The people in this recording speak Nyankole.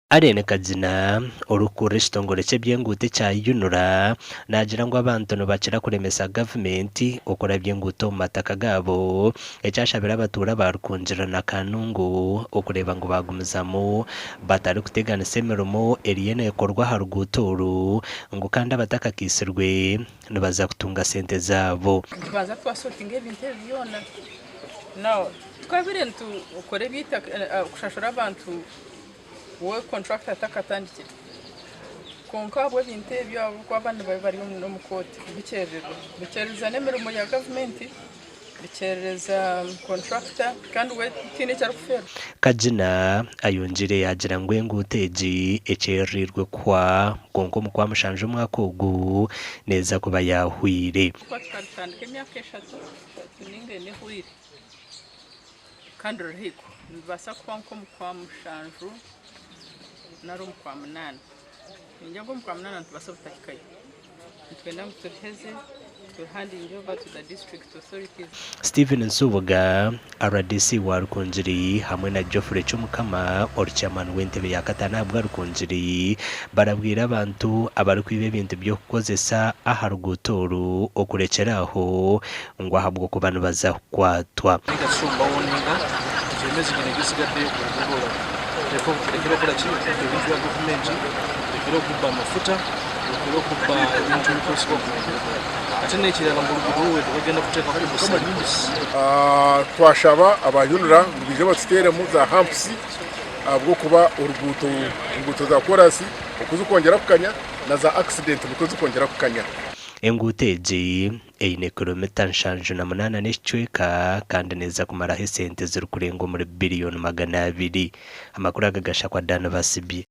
Allen Kagina, orikukurira ekitongore ky'eby'enguuto ekya UNRA, naagira ngu abantu nibakira kuremesa gavumenti okurabya enguuto omu mataka gaabo, eki ashabire abatuura ba Rukungiri na Kanungu okureeba ngu baagumizamu batarikuteganisa emirimo eriyo neekorwa aha ruguuto oru ngu kandi abatakakiisirwe nibaza kutunga sente zaabo. Nitubanza twasotinga ebintu ebi byona. Now twabire nitukora eby'eitaka kushashura abantu we contractor atakatandikire kwonka ahabw'ebintu ebyo ahabw'okuba abandi nibaba bari omu kooti bikyerererwa bikyerereza n'emirimo ya gavumenti bikyerereza contractor kandi we tihaine eki arikufeerwa. Kagina ayongyire yaagira ngu enguuto egi ekyerereirwe kuhwa kwonka omu Kwamushanju omwaka ogu neeza kuba yaahweire. Kuba tukarutandika emyaka eshatu ninga ena ehweire kandi rurihikwa nirubaasa kuhwa nk'omu Kwamushanju nari omu Kwamunaana. Ningira ngu omu Kwamunaana nitubaasa obutahikayo. Nitwenda ngu turiheze turihandinge over to the district authorities. Stephen Nsubuga, rdc wa Rukungiri hamwe na Geoffrey Kyomukama ori chairman w'entebe ya kataano ahabwa Rukungiri barabwire abantu abarikwiba ebintu by'okukozesa aha ruguuto oru okurekyera aho ngu ahabw'okuba nibaza kukwatwa. Ninga shi omubawoninga nti emezi gine egisigaddeyo ku luguudo olwo turekere okukora ki? Okubba ebintu bya gavumenti, turekere okubba amafuta, turekere okubba ebintu ebikozesebwa ku luguudo. Ate n'ekirala ngu oluguudo orwaitu bagenda kuteekaho obusignposts. Twashaba aba UNRA ngu baije batuteeremu za humps ahabw'okuba oruguuto enguuto za koorasi oku zirikwongyera kukanya na za accident nikwo zirikwongyera kukanya. Enguuto egi Eine kilomita 78 n'ekicweka kandi neeza kumaraho esente zirikurenga omuri biriyoni 200. Amakuru aga gashakwa Dan Basibye.